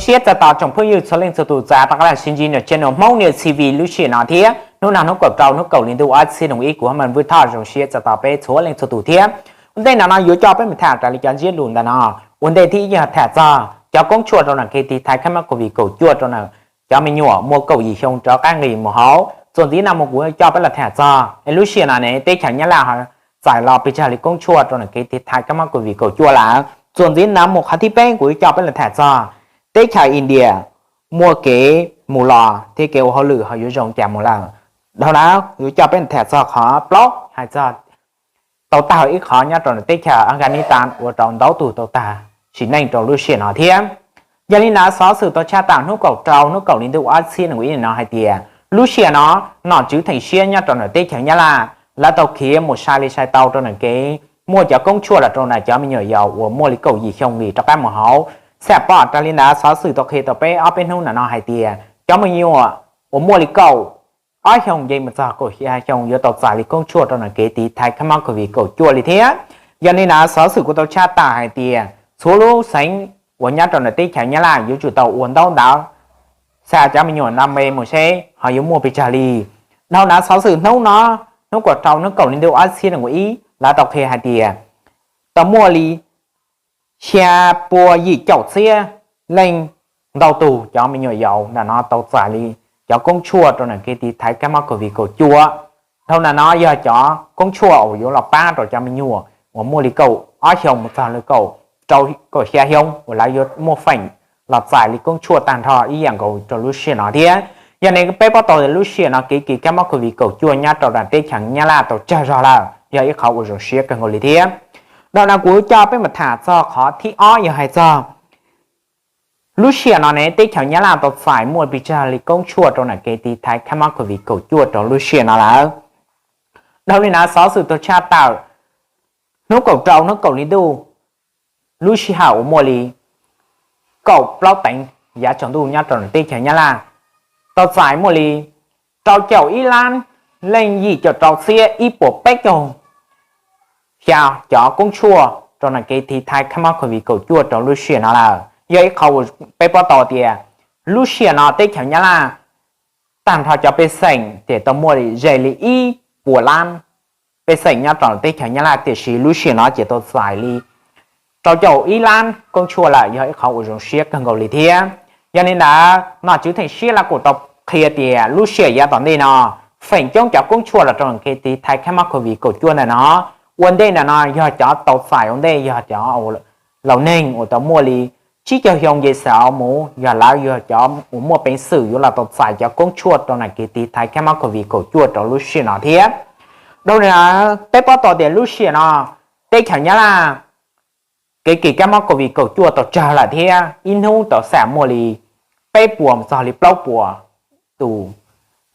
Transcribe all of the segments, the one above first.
Siab txais tos tsoom phooj ywg txhua leej txhua tus txav rov qab los sib ntsib nyob rau channel Hmoob News T V lub sij hawm no thiab hnub no hnub kaum rau hnub kaum hli ntuj ob txhiab nees nkaum ib kuv Hmoob Vwj Thoj zoo siab txais tos peb txhua leej txhua tus thiab. Ua ntej no no yuav coj peb mus tham raws li cov ntsiab lus ntawm no. Ua ntej thib ib yog tham txog cov koob tshuaj rau nram kev tiv thaiv khab mab covid kaum cuaj rau nram cov me nyuam muaj kaum yim xyoo rov qab nqis mus hauv. Txuas ntxiv no mus kuv yuav coj peb los tham txog es lub sij hawm no ne teb chaws Nyab Laj ho txais los pes tsawg li koob tshuaj rau nram kev tiv thaiv khab mab covid kaum cuaj lawm. Txuas ntxiv no mus qhov thib peb kuv yuav coj peb los tham txog teb chaws India muaj kev mus los thiab kev ua hauj lwm ho yuav zoo cas mus lawm. Dhau no yuav coj peb los tham txog qhov plaub hais txog tau tag ib qhov nyob rau nram teb chaws Afghanistan ua rau ntau tus tau tag sim neej rau lub sij hawm no thiab. Yog li ntawd xov xwm tau tshaj tawm hnub kaum rau hnub kaum hli ntuj ob txhiab nees nkaum ib no hais tias lub sij hawm no nom tswv theem siab nyob rau nram teb chaws Nyab Laj lawv tau khiav mus sai li sai tau rau nram kev muaj cov koob tshuaj los rau nram cov me nyuam yaus uas muaj li kaum yim xyoo nqis rov qab mus hauv. Xam pom raws li ntawd xov xwm tau qhia tau peb ob peb hnub ntawm no hais tias cov me nyuam uas muaj li kaum ob xyoo nce mus txog kaum xya xyoo yuav tau txais li koob tshuaj rau nram kev tiv thaiv khab mab covid kaum cuaj li thiab. Yog li ntawd xov xwm kuj tau tshaj tawm hais tias txhua lub xeev uas nyob rau nram teb chaws Nyab Laj yuav tsum tau ua ntaub ntawv xa cov me nyuam no me mus seb ho yuav muaj pes tsawg li. Dhau ntawd xov xwm hnub no hnub kaum rau hnub kaum hli ntuj ob txhiab nees nkaum ib lawv tau qhia hais tias tau muaj li xya pua yim caum txhiab leej ntau tus cov me nyuam yaus ntawm no tau txais li cov koob tshuaj rau nram kev tiv thaiv khab mab covid kaum cuaj. Dhau ntawm no yog cov koob tshuaj uas yuav los pab rau cov me nyuam uas muaj li kaum ob xyoo mus txog li kaum rau kaum xya xyoo uas lawv yuav muaj feem los txais li koob tshuaj tag nrho ib yam nkaus rau lub sij hawm no thiab. Yog li peb paub tau tias lub sij hawm no kev kis khab mab covid kaum cuaj nyob rau nram teb chaws Nyab Laj tau tsawg zog lawm yog ib qhov uas zoo siab kawg nkaus li thiab. Dhau no kuv coj peb mus tham txog qhov thib ob yog hais txog lub sij hawm no ne teb chaws Nyab Laj tau txais muaj pes tsawg li koob tshuaj rau nram kev tiv thaiv khab mab covid kaum cuaj rau lub sij hawm no lawm. Dhau li ntawd xov xwm tau tshaj tawm hnub kaum rau hnub kaum hli ntuj lub sij hawm uas muaj li kaum plaub teev yav tsaus ntuj nyob rau nram teb chaws Nyab Laj tau txais muaj li rau caum ib lab leej yim caum rau txhiab ib puas peb caug xya cov koob tshuaj rau nram kev tiv thaiv khab mab covid kaum cuaj rau lub sij hawm no lawm. Yog ib qhov uas peb paub tau tias lub sij hawm no teb chaws Nyab Laj tag nrho cov pej xeem ces tau muaj li ze li ib puas lab pej xeem nyob rau teb chaws Nyab Laj, tiam sis lub sij hawm no ces tau txais li rau caum ib lab koob tshuaj lawm, yog ib qhov uas zoo siab kawg nkaus li thiab. Yog li ntawd nom tswv theem siab Lav Kum tau qhia tias lub sij hawm yav tom ntej no feem coob cov koob tshuaj los rau nram kev tiv thaiv khab mab covid kaum cuaj ntawm no ua ntej ntawm no yog cov tau txais ua ntej yog cov laus neeg uas tau muaj li tsib caug xyoo nce xaus mus, yog lawv yog cov uas muaj peev xwm yuav los tau txais cov koob tshuaj rau nram kev tiv thaiv khab mab covid kaum cuaj rau lub sij hawm no thiab. Dhau li ntawd peb paub tau tias lub sij hawm no teb chaws Nyab Laj kev kis khab mab covid kaum cuaj tau tsawg lawm thiab ib hnub tau xam muaj li peb puas mus txog li plaub puas tus,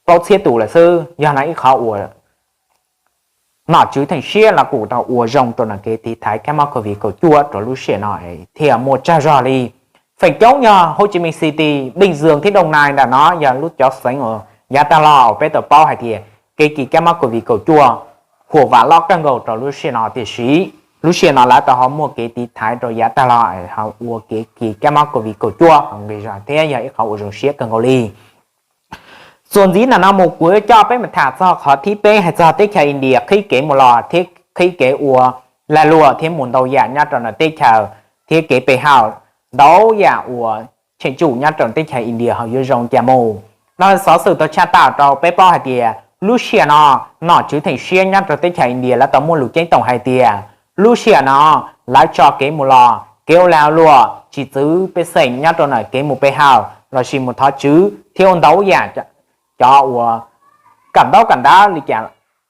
plaub txhiab tus lawm xwb. Yog no ib qhov uas nom tswv theem siab Lav Kum tau ua zoo rau nram kev tiv thaiv khab mab covid kaum cuaj rau lub sij hawm no thiaj muaj tsawg zog li. Feem coob yog Hồ Chí Minh City, Bình Dương thiab Đồng Nai ntawm no yog lub cov xeev uas yav tag los uas peb tau paub hais tias kev kis khab mab covid kaum cuaj huam vam loj kawg nkaus rau lub sij hawm no, tiam sis lub sij hawm no lawv tau ho muaj kev tiv thaiv rau yav tag los ho ua kev kis khab mab covid kaum cuaj nqis zog thiab yog ib qhov uas zoo siab kawg nkaus li. Txuas ntxiv ntawm no mus kuv yuav coj peb mus tham txog qhov thib peb hais txog teb chaws India qhib kev mus los thiab qhib kev ua lag luam thiab mus ntau yam nyob rau nram teb chaws thiab kev pe hawm ntau yam uas cheem tsum nyob rau teb chaws India ho yuav zoo cas mus. No xov xwm tau tshaj tawm rau peb paub hais tias lub sij hawm no nom tswv theem siab nyob rau teb chaws India lawv tau muaj lus ceeb toom hais tias lub sij hawm no lawv tso kev mus los kev ua lag luam tsis txwv pej xeem nyob rau nram kev mus pe hawm lossis mus thov tswv thiab ua ntau yam cov uas kawm ntaub kawm ntawv li cas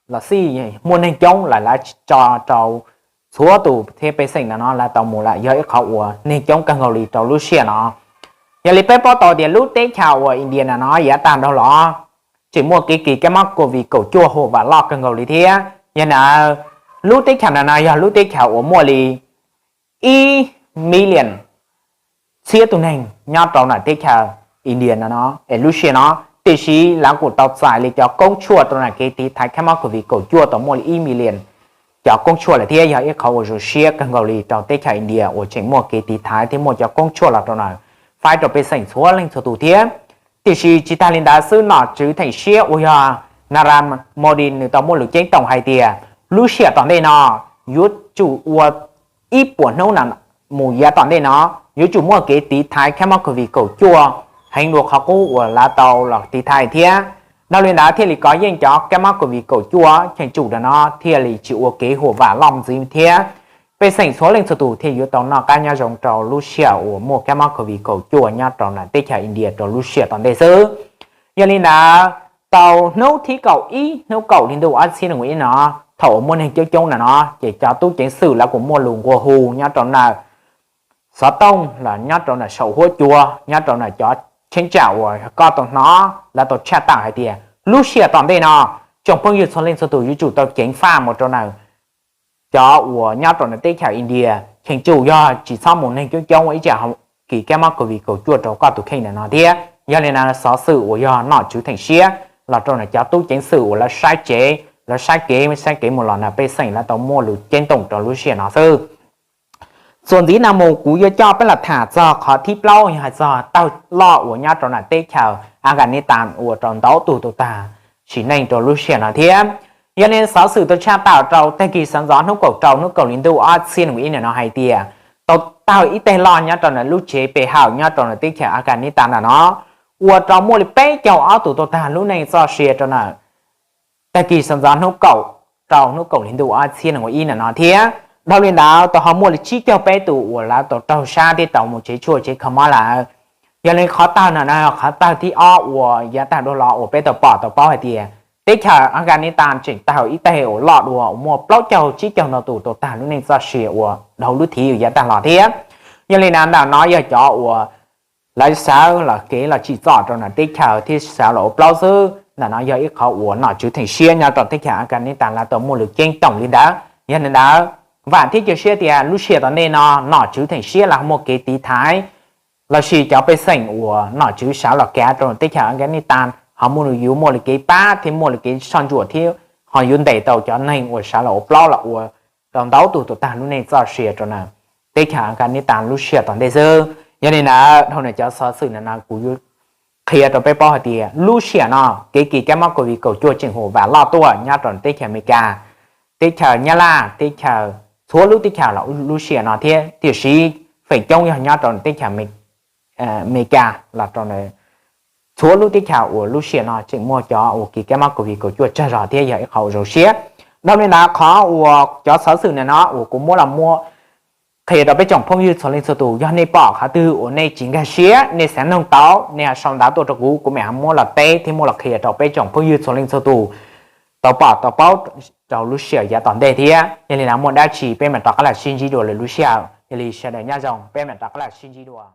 los xij muaj neeg coob lawm lawv tso rau txhua tus thiab pej xeem ntawm no lawv tau mus lawm yog ib qhov uas neeg coob kawg nkaus li rau lub sij hawm no. Yog li peb paub tau tias lub teb chaws uas India ntawm no yav tag dhau los tseem muaj kev kis khab mab covid kaum cuaj huam vam loj kawg nkaus li thiab. Yog li ntawd lub teb chaws ntawm no yog lub teb chaws uas muaj li ib million txhiab tus neeg nyob rau nram teb chaws India no es lub sij hawm no, tiam sis lawv kuj tau txais li cov koob tshuaj rau nram kev tiv thaiv khab mab covid kaum cuaj tau muaj li ib million cov koob tshuaj lawm thiab yog ib qhov uas zoo siab kawg nkaus li rau teb chaws India uas tseem muaj kev tiv thaiv thiab muaj cov koob tshuaj los rau nram faib rau pej xeem txhua leej txhua tus thiab. Tiam sis tsis tag li ntawd xwb, nom tswv theem siab uas yog Narendra Modi nws tau muaj lus ceeb toom hais tias lub sij hawm tom ntej no yuav tsum ua ib puas hnub na mus yav tom ntej no yuav tsum muaj kev tiv thaiv kab mob COVID kaum cuaj heev dua qhov qub uas lawv tau los tiv thaiv thiab. Dhau li ntawd thiaj li kov yeej cov kab mob COVID kaum cuaj cheem tsum ntawm no thiaj li tsis ua kev huam vam loj ntxiv thiab. Pej xeem txhua leej txhua tus thiaj yuav tau noj qab nyob zoo rau lub sij hawm uas muaj kab mob COVID kaum cuaj nyob rau ntawm teb chaws India rau lub sij hawm tom ntej xwb. Yog li ntawd, tau hnub thib kaum ib hnub kaum hli ntuj ob txhiab nees nkaum ib no, thaum uas muaj neeg coob coob na no ces cov tub ceev xwm lawv kuj muaj lus nqua hu nyob rau ntawm xov tooj los nyob rau ntawm saum huab cua nyob rau ntawm cov cheeb tsam uas koj tau hnov lawv tau tshaj tawm hais tias lub sij hawm tom ntej no tsoom phooj ywg txhua leej txhua tus yuav tsum tau ceev faj mus rau ntawm cov uas nyob rau ntawm teb chaws India, cheem tsum yog tsis txhob mus neeg coob coob ib tsam kis kab mob COVID kaum cuaj rau koj tus kheej ntawm no thiab. Yog li ntawd xov xwm uas yog nom tswv theem siab los rau ntawm cov tub ceev xwm uas lawv saib tsev, lawv saib kev saib kev mus los ntawm pej xeem lawv tau muaj lus ceeb toom rau lub sij hawm no xwb. Txuas ntxiv no mus kuv yuav coj peb los tham txog qhov thib plaub yog hais txog tawg loj uas nyob rau ntawm teb chaws Afghanistan uas rau ntau tus tau tag sim neej rau lub sij hawm no thiab. Yog li xov xwm tau tshaj tawm rau tag kis sawv ntxov hnub kaum rau hnub kaum hli ntuj ob txhiab nees nkaum ib ntawm no hais tias tau tawg ib teg loj nyob rau ntawm lub tsev pe hawm nyob rau ntawm teb chaws Afghanistan ntawm no ua rau muaj li peb caug ob tus tau tag lub neej txoj sia rau ntawm tag kis sawv ntxov hnub kaum rau hnub kaum hli ntuj ob txhiab nees nkaum ib ntawm no thiab. Dhau li ntawd tau ho muaj li tsib caug peb tus uas lawv tau raug sab thiab tau mus tsev tshuaj tsev kho mob lawm. Yog li qhov tawg no no qhov tawg thib ob uas yav tag dhau los uas peb tau pom tau paub hais tias teb chaws Afghanistan tseem tawg ib teg uas loj dua uas muaj plaub caug tsib caug ntau tus tau tag lub neej txoj sia uas dhau lub thiv uas yav tag los thiab. Yog li ntawd ntawm no yog cov uas lawv sawv los kev los tsim txom rau ntawm teb chaws thiab sawv los ua plaub xwb. Ntawm no yog ib qhov uas nom tswv theem siab nyob rau teb chaws Afghanistan lawv tau muaj lus ceeb toom li ntawd. Yog li ntawd vam thiab cia siab tias lub sij hawm tom ntej no nom tswv theem siab lawv muaj kev tiv thaiv lossis cov pej xeem uas nom tswv sawv los kav rau teb chaws Afghanistan ho muaj yuav muaj li kev pab thiab muaj li kev soj ntsuam thiab ho yuav ntes tau cov neeg uas sawv los ua plaub los ua rau ntau tus tau tag lub neej txoj sia rau ntawm teb chaws Afghanistan lub sij hawm tom ntej xwb. Yog li ntawd dhau ntawm cov xov xwm ntawm no kuv yuav qhia rau peb paub hais tias lub sij hawm no kev kis kab mob COVID kaum cuaj tseem huam vam loj tuaj nyob rau teb chaws Amelikas, teb chaws Nyab Laj, teb chaws txhua lub teb chaws los lub sij hawm no thiab. Tiam sis feem coob yog nyob rau teb chaws Amelikas los rau txhua lub teb chaws uas lub sij hawm no tseem muaj cov uas kis kab mob COVID kaum cuaj tsawg zog thiab yog ib qhov uas zoo siab. Dhau li ntawd qhov uas cov xov xwm ntawm no uas kuv muab los muab qhia rau peb tsoom phooj ywg txhua leej txhua tus, yog nej pom qhov twg uas nej tsis nkag siab nej xav noog tau nej sau ntawv tuaj rau kuv, kuv mam ho muab los teb thiab muab los qhia rau peb tsoom phooj ywg txhua leej txhua tus tau pom tau paub rau lub sij hawm yav tom ntej thiab. Yog li ntawd muaj dab tsi peb mam rov qab los sib ntsib dua lwm lub sij hawm. Yog li sawv daws nyob zoo, peb mam rov qab los sib ntsib dua.